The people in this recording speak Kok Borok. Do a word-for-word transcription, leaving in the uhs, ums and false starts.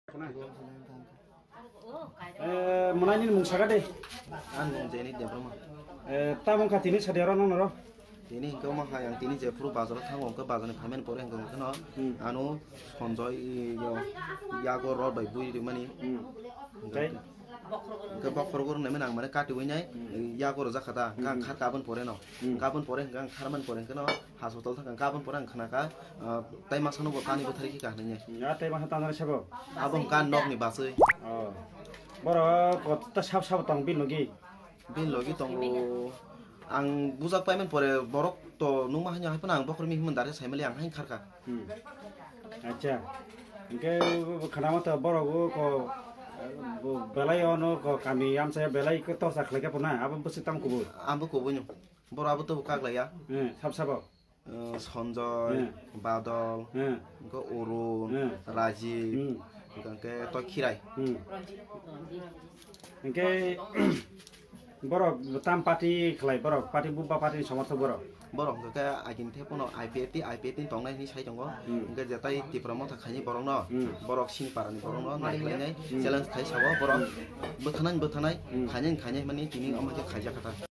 Eh, mwnai nini mung saka de. Ang mung Jeni Debbarma. Eh, tamo wngkha tini sadi oro nang noro? Tini hingke omo hai ang tini jephuru bazaro thango, hingke bazarni phaimani pore hingke hingke no Hmm. ano Sanjoy, yo, yago rod bai bui rimani. Hmm. Hingke Tei? Hingke bokhorok rok naimani ang mane katiwi nai, Hmm. yago rojak kha ta, hingke ang Hmm. kharka aboni pore no. Hmm. Hingke aboni pore hingke ang kharmani pore hingke no. Hospital thangkha, hingke aboni pore ang khnakha, ah, tai masa no bo tani bwthari khe kahnainai. Ya, tai masa tanjani sabo? Abo hingkha nokni baswi. Oh. Borok kota sab sabo tong bini logi? Bini logi tongo. Ang bujak paimani pore borok to nungma haino hai phano ang bokhorok mi himon dare saimali ang hai kharkha. Hmm. Acha. Hingke khana mata borok o ko, bo belai ono ko kami amsa belai ko torsa khlai khe pona abo bwswk tamo kubui? Ambo kubui no. Borok abo to kaglaiya. Hmm, sab sabo. Eh, Sanjoy, Hmm. Badol, Hmm. hingke Arun, Hmm. Rajiv, Hmm. hingke to Khirai. Hmm. Hingke borok tam party khlai borok, party bubba party ni somorthok borok. Borok hingke agini the pono I P F T, I P F T ni tongnai hinwi sai tongo. Hmm. Hingke jetai Tipra Motha khaini borok no, Hmm. borok sini para ni borok no nai khlainai Hmm. challenge khai sao borok Hmm. bwthanai bwthanai Hmm. khainai khainai mani tini omo khe khaijak kha ta.